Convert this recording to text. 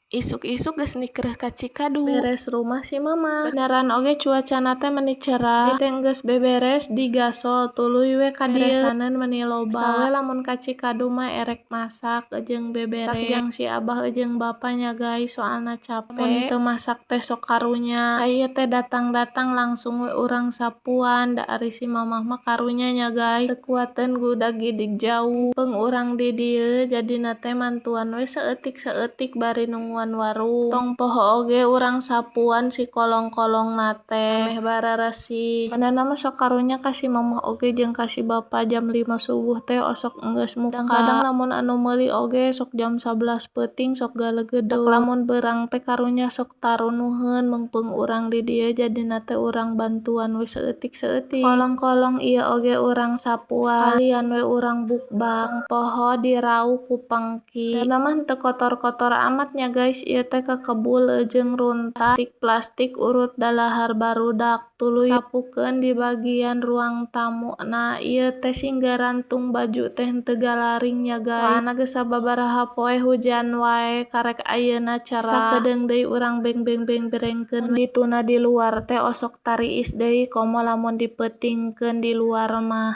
Isuk-isuk geus nikreuh ka Cikadu. Beres rumah si Mama. Beneran oge cuacana teh meni cerah. Teh geus beberes digasol tuluy we ka dieu. Beresaneun meni loba. Sawe lamun ka Cikadu mah erek masak jeung beberes. Masak jang si Abah jeung Bapa nya, guys, soalna cape. Mun teu masak teh sok karunya. Ieu teh datang-datang langsung we urang sapuan, da ari si Mamah mah karunya nya, guys. Teu kuateun gudag gidig jauh. Peung urang di dieu jadina teh mantuan we saeutik-saeutik bari nungguan warung. Tong poho oge urang sapuan si kolong-kolongna teh meh bararesih. Sebenarna mah sok karunya ka si Mamah oge jeung ka si Bapa, jam 5 subuh teh osok enggeus muka. Kadang lamun anu meuli oge sok jam 11 peuting sok galegedug. Lamun beurang teh karunya sok tarunuheun. Meungpeung urang di dieu jadina teh urang bantuan we saeutik-saeutik. Kolong-kolong ieu oge urang sapuan, kalian we urang bukbak. Tong poho dirauk ku pengki. Sebenarna mah henteu kotor-kotor amat nya, guys, ieu teh kekebul jeung runtah plastik-plastik urut dalahar barudak. Tuluy sapukeun di bagian ruang tamu. Nah, ieu teh singgarantung baju teh henteu galaring nya, guys, soalna geus sababaraha poe hujan wae, karek ayeuna cerah. Sakedeung deui urang beng-beng-bengberengkeun. Dituna di luar teh osok tariis deui, komo lamun dipeutingkeun di luar mah.